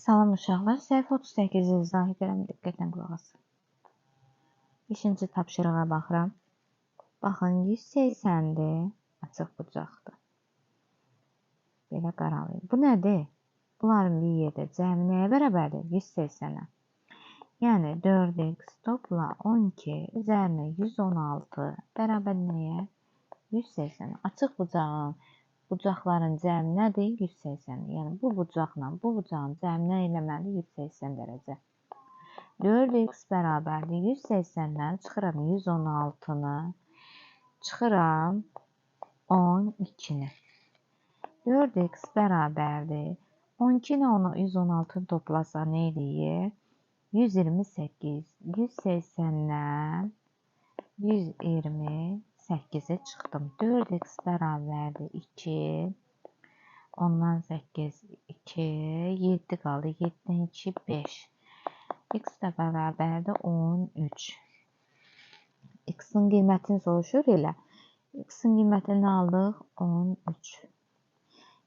Salam uşaqlar, səhifə 38-i izah edirəm, diqqətlə qulaq asın. 5-ci tapşırığa baxıram. Baxın, 180-dir, açıq bucaqdır. Belə qaralayım. Bu nədir? Bunların bir yerdə cəmi nəyə bərabərdir? 180-ə. Yəni 4x topla 12 üzərinə 116 bərabər nəyə? 180-ə. Açıq bucağın bucaqların cəmi nədir? 180. Yəni bu bucaqla bu bucağın cəmi nə eləməlidir? 180 dərəcə. 4x bərabərdir 180-dən çıxıram 116-nı, çıxıram 12-ni. 4x bərabərdir 12 ilə 116-nı toplasa nə eləyir? 128. 180-dən 128-ə çıxdım. 4x bərabərdir 2. Ondan 8, 2, 7 qaldı. 7-dən 2, 5. X də bərabərdir 13. X-in qiymətini soruşur elə. X-in qiymətini aldıq 13.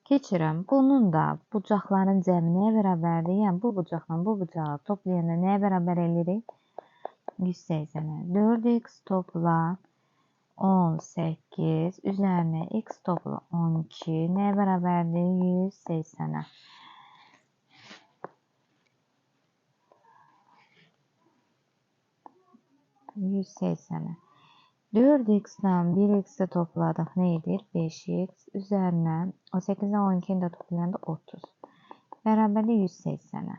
Keçirəm. Bunun da bucaqların cəmi nəyə bərabərdir? Yəni bu bucaqla bu bucağı toplayanda nəyə bərabər eləyirik? 180-ə. 4x topla 18 üzərinə x topla 12 nəyə bərabərdir? 180-ə. 4x-dən 1x-i topladıq. Nə edir? 5x üzərinə 18-dən 12-ni də toplayanda 30. Bərabərdir 180-ə.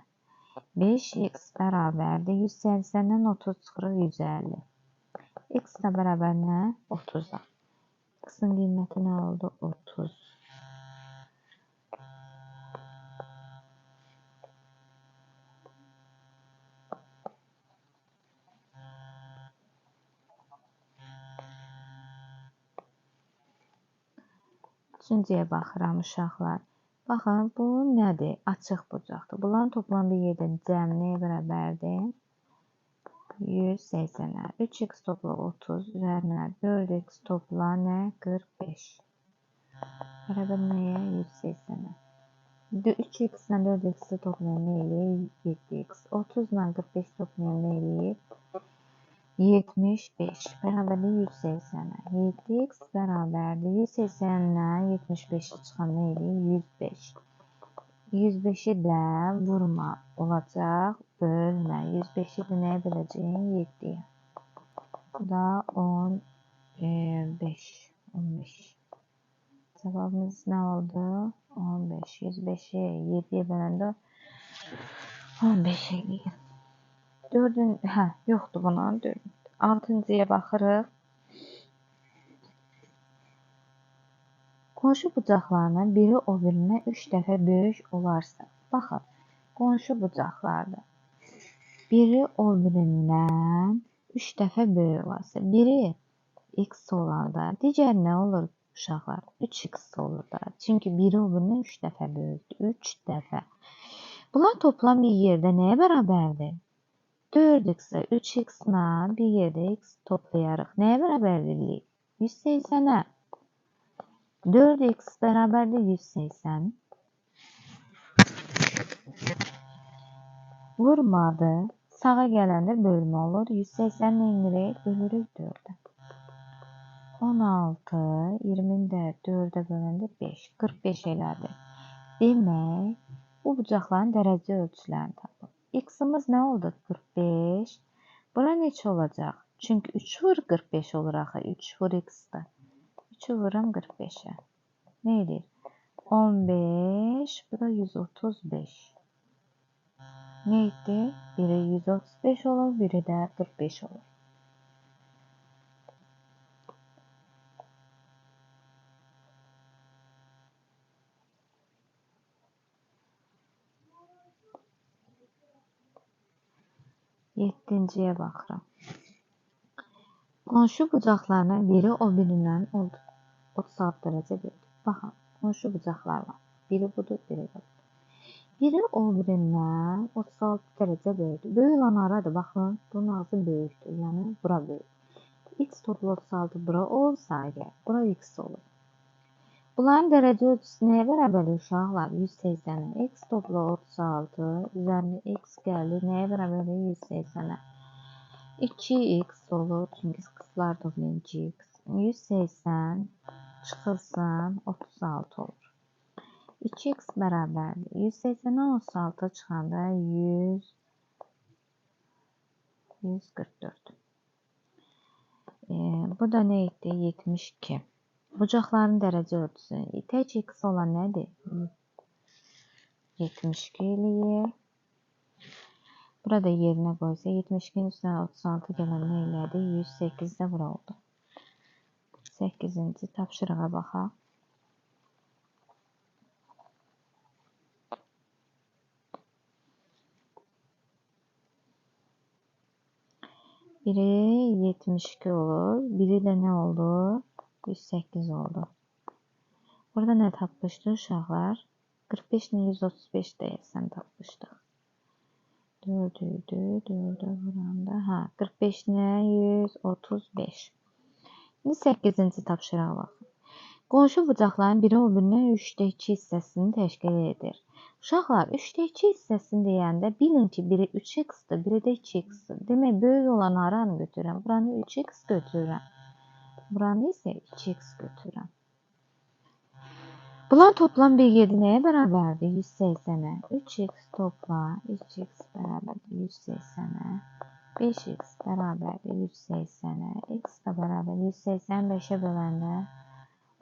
5x bərabərdir 180-dən 30 çıxırıq 150. X də bərabər nə? 30-a. X-in qiyməti nə oldu? 30. Üçüncüyə baxıram uşaqlar. Baxın, bu nədir? Açıq bucaqdır. Bunların toplam bir yerdə cəmi nəyə bərabərdir? 180-ə. 3x topla 30 üzərinə 4x topla nə? 45. Bərabər nəyə? 180-ə. 3x ilə 4x-i toplayan nə eləyir? 7x. 30 ilə 45 toplayan nə eləyir? 75 bərabərdir 180-ə. 7x bərabərdir 180-dən 75-i çıxan nə eləyir? 105. 105-i də vurma olacaq, bölmə. 105-i də nəyə böləcəyim? 7-yə. Bu da 15. 15. Cavabımız nə oldu? 15. 105-i 7-yə böləndə 15 eləyir. 4-ün, hə, yoxdur bunun. 6-cıya baxırıq. Qonşu bucaqlarından biri o birindən 3 dəfə böyük olarsa, baxın, qonşu bucaqlardır. Biri o birindən 3 dəfə böyük olarsa, biri x olanda, digəri nə olur uşaqlar? 3x olur da. Çünki biri o birindən 3 dəfə böyükdür. 3 dəfə. Bunlar toplam bir yerdə nəyə bərabərdir? 4x-ə 3x-la bir yerdə x toplayarıq. Nəyə bərabərdir? 180-ə. 4x bərabərdir 180. Vurmadı. Sağa gələndə bölmə olur. 180-ni indirik, bölürük 4-ə. 16, 20-ni də 4-ə böləndə 5. 45 elədi. Demək, bu bucaqların dərəcə ölçülərini tapın. X-imiz nə oldu? 45. Bura neçə olacaq? Çünki 3 vur 45 olur axı. 3 vur x-dir. 3-ü vururam 45-ə. Nə edir? 15. Bu da 135. Nə etdi? Biri 135 olur, biri də 45 olur. Yeddinciyə baxıram. Qonşu bucaqlarından biri o birindən 36 dərəcə böyükdür. Baxın, qonşu bucaqlar var. Biri budur, biri də budur. Biri o birindən 36 dərəcə böyükdür. Böyük olan haradır? Baxın, bunun ağzı böyükdür. Yəni, bura böyük. X topla 36 bura olsa əgər, bura x olur. Bunların dərəcə ölçüsü nəyə bərabərdir uşaqlar? 180-ə. X topla 36, üzərinə x gəlir. Nəyə bərabərdir? 180-ə. 2x olur, çünki x-lar toplayın 2x. 180 çıxılsın 36 olur. 2x bərabərdir. 180-dən 36 çıxanda 144. Bu da nə etdi? 72. Bucaqların dərəcə ölçüsü. Tək x olan nədir? 72 eləyir. Burada yerinə qoysa 72-nin üstünə 36 gələn nə elədi? 108 də bura oldu. 8-ci tapşırığa baxaq. Biri 72 olur. Biri də nə oldu? 108 oldu. Burada nə tapmışdıq uşaqlar? 45 ilə 135 deyəsən tapmışdıq. 4 idi. 4-ə vuranda. Hə, 45 ilə 135. İndi 8-ci tapşırığa baxın. Qonşu bucaqların biri o birindən 3-də 2 hissəsini təşkil edir. Uşaqlar, 3-də 2 hissəsini deyəndə bilin ki, biri 3x-dir, biri də 2x-dir. Demək, böyük olan haranı götürürəm? Buranı 3x götürürəm. Buranı isə 2x götürürəm. Bunların toplam 1,7 nəyə bərabərdir? 180-ə. 3x topla 3x bərabərdir 180-ə. 5x bərabərdir 180-ə. X da bərabər 185-ə böləndə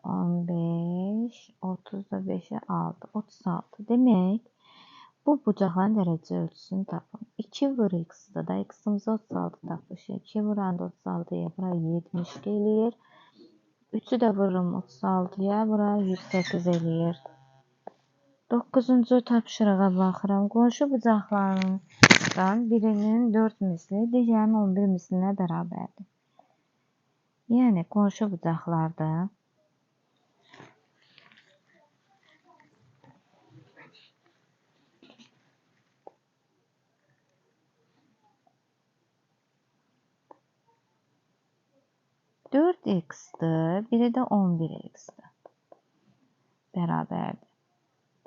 15, 30 da 5-ə 6, 36. Demək, bu bucaqların dərəcə ölçüsünü tapın. 2 vur x-da da x-imizi 36 tapmışıq. 2 vuranda 36-ya bura 72 eləyir. 3-ü də vururum 36-ya, bura 108 eləyir. 9-cu tapşırığa baxıram. Qonşu bucaqlarından birinin 4 misli digərinin 11 mislinə bərabərdir. Yəni, qonşu bucaqlarda 4x-dir, biri də 11x-dir. Bərabərdir.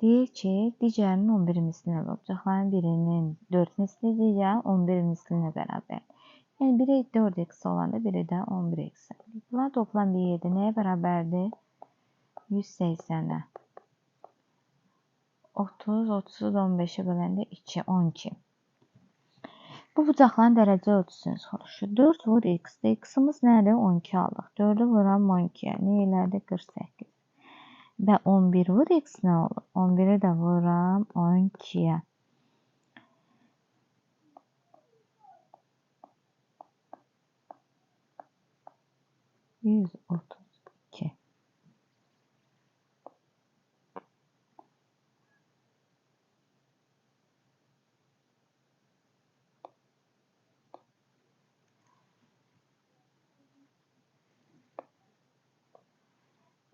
Deyir ki, digərinin 11 mislinə bucaqların birinin 4 misli, digərinin 11 mislinə bərabərdir. Yəni, biri 4x olanda, biri də 11x. Bunlar toplam bir yerdə nəyə bərabərdir? 180-ə. 30, 30-u da 15-ə böləndə 2, 12. Bu bucaqların dərəcə ölçüsünü soruşur. 4 vur x-dir. X-imiz nədir? 12 aldıq. 4-ü vuram 12-yə. Nə elədi? 48. Və 11 vur x nə olur? 11-i də vuram 12-yə. 132.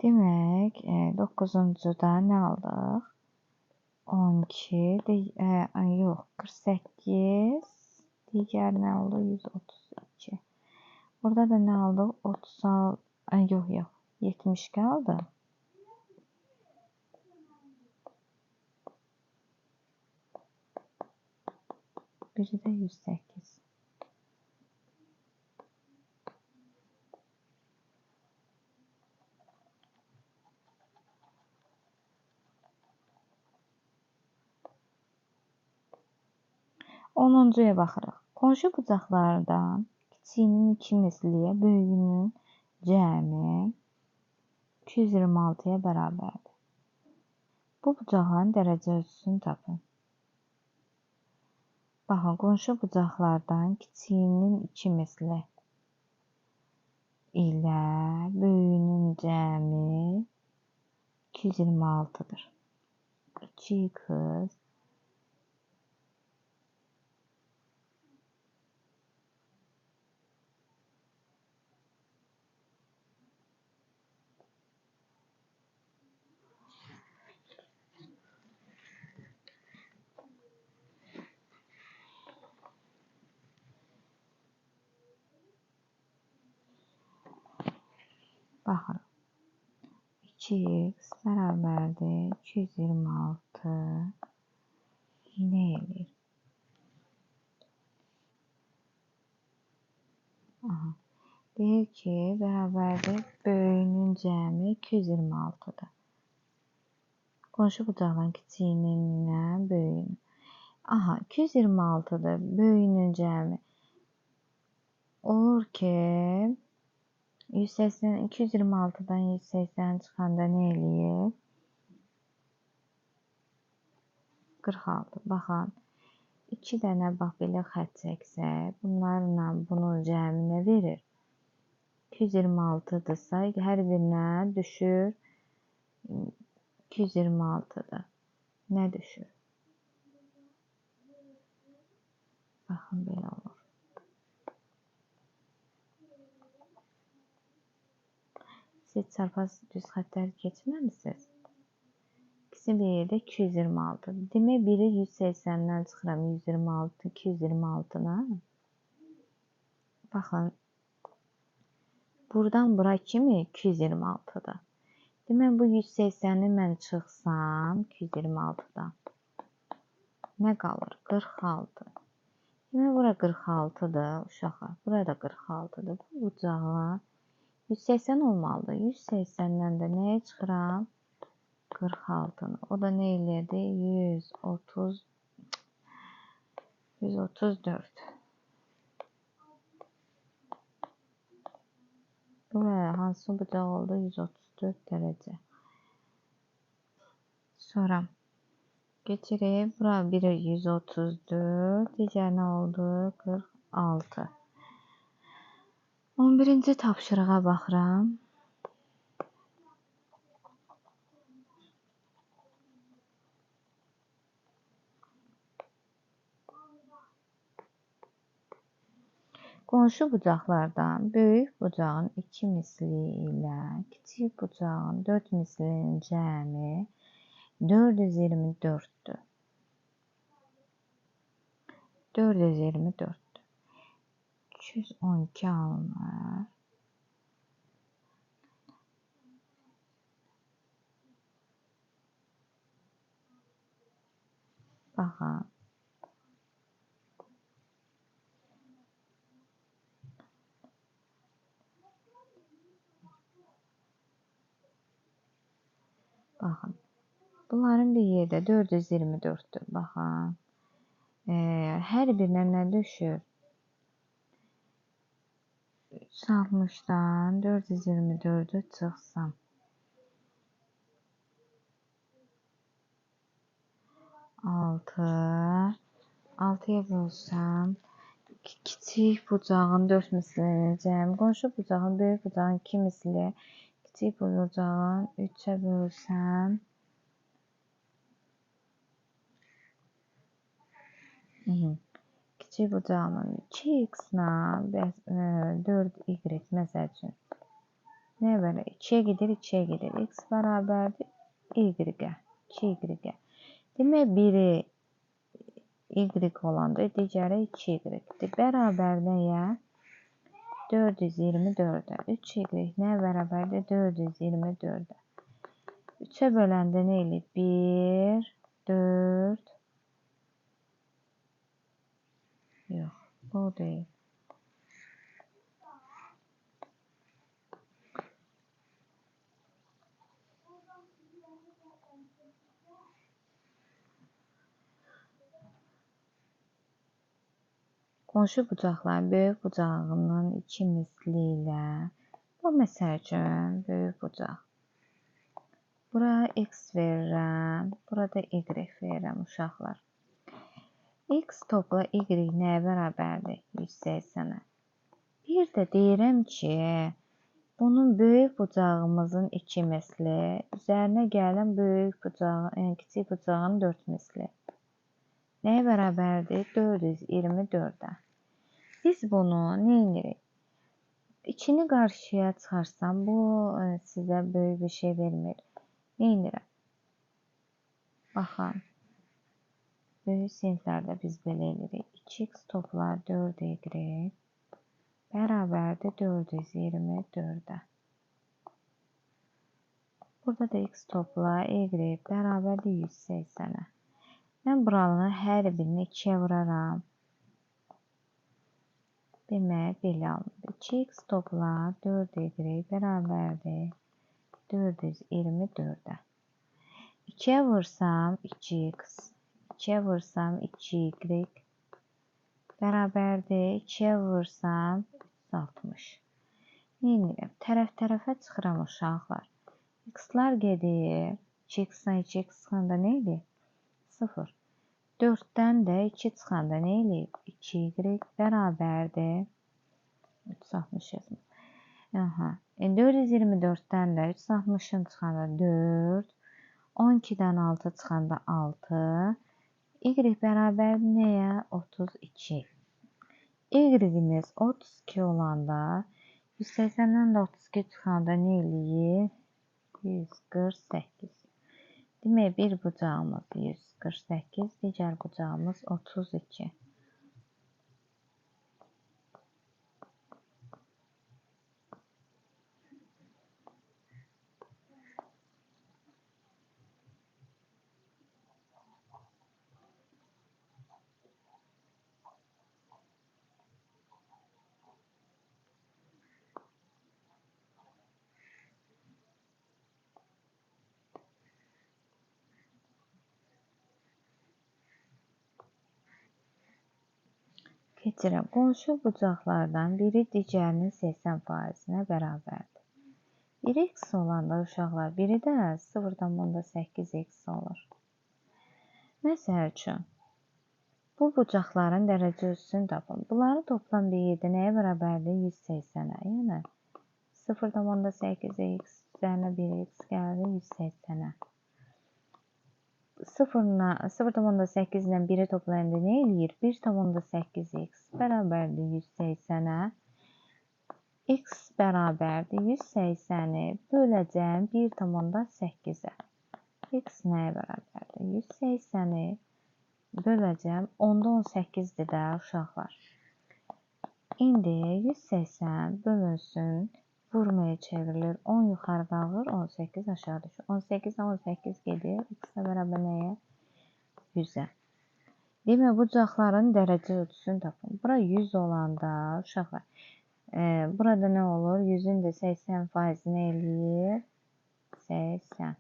Demək, 9-cu-da nə aldıq? 12, yox, 48, digər nə oldu? 132. Burada da nə aldıq? 36, yox, yox, 72 aldıq. Biri də 108. 10-cuya baxırıq. Qonşu bucaqlardan kiçiyinin 2 misliyə, böyüyünün cəmi 226-ya bərabərdir. Bu bucaqların dərəcə ölçüsünü tapın. Baxın, qonşu bucaqlardan kiçiyinin 2 misli ilə böyüyünün cəmi 226-dır. 2x Baxırıq. 2x bərabərdir 226 nə eləyir? Aha. Deyir ki, bərabərdir böyüyünün cəmi 226-dır. Qonşu bucaqların kiçiyinin böyüyünü. Aha, 226-dır böyüyünün cəmi. Olur ki, 180, 226-dan 180 çıxanda nə eləyir? 46. Baxın, 2 dənə bax belə xətt çəksək, bunlarla bunun cəmi nə verir? 226-dırsa, hər birinə düşür 226-dır. Nə düşür? Baxın, belə olur. Siz çarpaz düz xəttlər keçməmisiniz. İkisi bir yerdə 226. Demək, biri 180-dən çıxıram 126, 226-na. Baxın, buradan bura kimi 226-dır. Demək, bu 180-i mən çıxsam 226-dan nə qalır? 46. Demək, bura 46-dır uşaqlar. Bura da 46-dır. Bu bucağa 180 olmalıdır. 180-dən də nəyə çıxıram? 46-nı. O da nə eləyirdi? 134. Bura hansı bucaq oldu? 134 dərəcə. Sonra keçirik. Bura biri 134, digər nə oldu? 46. 11-ci tapşırığa baxıram. Qonşu bucaqlardan böyük bucağın 2 misli ilə kiçik bucağın 4 mislinin cəmi 424-dür. 424-dür. 212 alınır. Baxın. Baxın. Bunların bir yerdə 424-dür. Baxın. Hər birinə nə düşür? 360-dan 424-ü çıxsam. 6. 6-ya bölsəm, kiçik bucağın 4 mislini cəmi, qonşu bucağın böyük bucağın 2 misli, kiçik bucağın 3-ə bölsəm, kiçik bucağının 2x-la 4y məsəl üçün. Nəyə belə? 2-yə gedir, 2-yə gedir. X bərabərdir y-ə, 2y-ə. Demək, biri y olanda, digəri 2y-dir. Bərabər nəyə? 424-ə. 3y nəyə bərabərdir? 424-ə. 3-ə böləndə nə eləyir? 1, 4, yox, bu deyil. Qonşu bucaqların böyük bucağının 2 misli ilə, bu məsəl üçün böyük bucaq. Bura x verirəm, burada y verirəm uşaqlar. X topla y nəyə bərabərdir? 180-ə. Bir də deyirəm ki, bunun böyük bucağımızın 2 misli, üzərinə gələn böyük bucağın, yəni kiçik bucağın 4 misli. Nəyə bərabərdir? 424-ə. Biz bunu nə edirik? 2-ni qarşıya çıxarsam, bu sizə böyük bir şey vermir. Nə edirəm? Baxın. Böyük siniflərdə biz belə edirik. 2x topla 4y bərabərdir 424-ə. Burada da x topla y bərabərdir 180-ə. Mən buranı hər birini 2-yə vuraram. Demək, belə alınır. 2x topla 4y bərabərdir 424-ə. 2-yə vursam 2x, 2-yə vursam 2y bərabərdir 2-yə vursam 360. Nə edirəm? Tərəf-tərəfə çıxıram uşaqlar. X-lar gedir. 2x-dən 2x çıxanda nə eləyir? 0. 4-dən də 2 çıxanda nə eləyir? 2y bərabərdir 360 yazma. Aha. 424-dən də 360-ın çıxanda 4, 12-dən 6 çıxanda 6, y bərabərdir nəyə? 32. Y-imiz 32 olanda 180-dən də 32 çıxanda nə eləyir? 148. Demək, bir bucağımız 148, digər bucağımız 32. Keçirəm. Qonşu bucaqlardan biri digərinin 80%-nə bərabərdir. Biri x olanda uşaqlar, biri də 0,8x olur. Məsəl üçün, bu bucaqların dərəcə ölçüsünü tapın. Bunları toplam bir yerdə nəyə bərabərdir? 180-ə. Yəni 0,8x üzərinə 1x gəldi 180-ə. 0,8 ilə 1-i toplayanda nə eləyir? 1,8x bərabərdir 180-ə. X bərabərdir 180-i böləcəm 1,8-ə. X nəyə bərabərdir? 180-i böləcəm 10,18-dir də uşaqlar. İndi 180 bölünsün, vurmaya çevrilir. 10 yuxarı qalır, 18 aşağı düşür. 18-dən 18 gedir. X-ə bərabər nəyə? 100-ə. Demək, bucaqların dərəcə ölçüsünü tapın. Bura 100 olanda uşaqlar, burada nə olur? 100-ün də 80% nə eləyir? 80.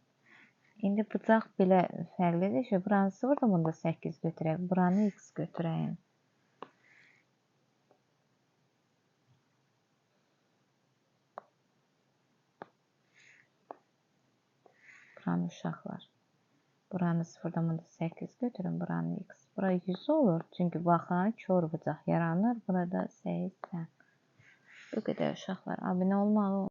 İndi bucaq belə fərqlidir ki, buranı 0,8 götürək, buranı x götürəyim. Buranı uşaqlar. Buranı 0,8 götürün, buranı x. Bura 100 olur, çünki baxın, kor bucaq yaranır. Burada 80. Bu qədər uşaqlar. Abunə olmağı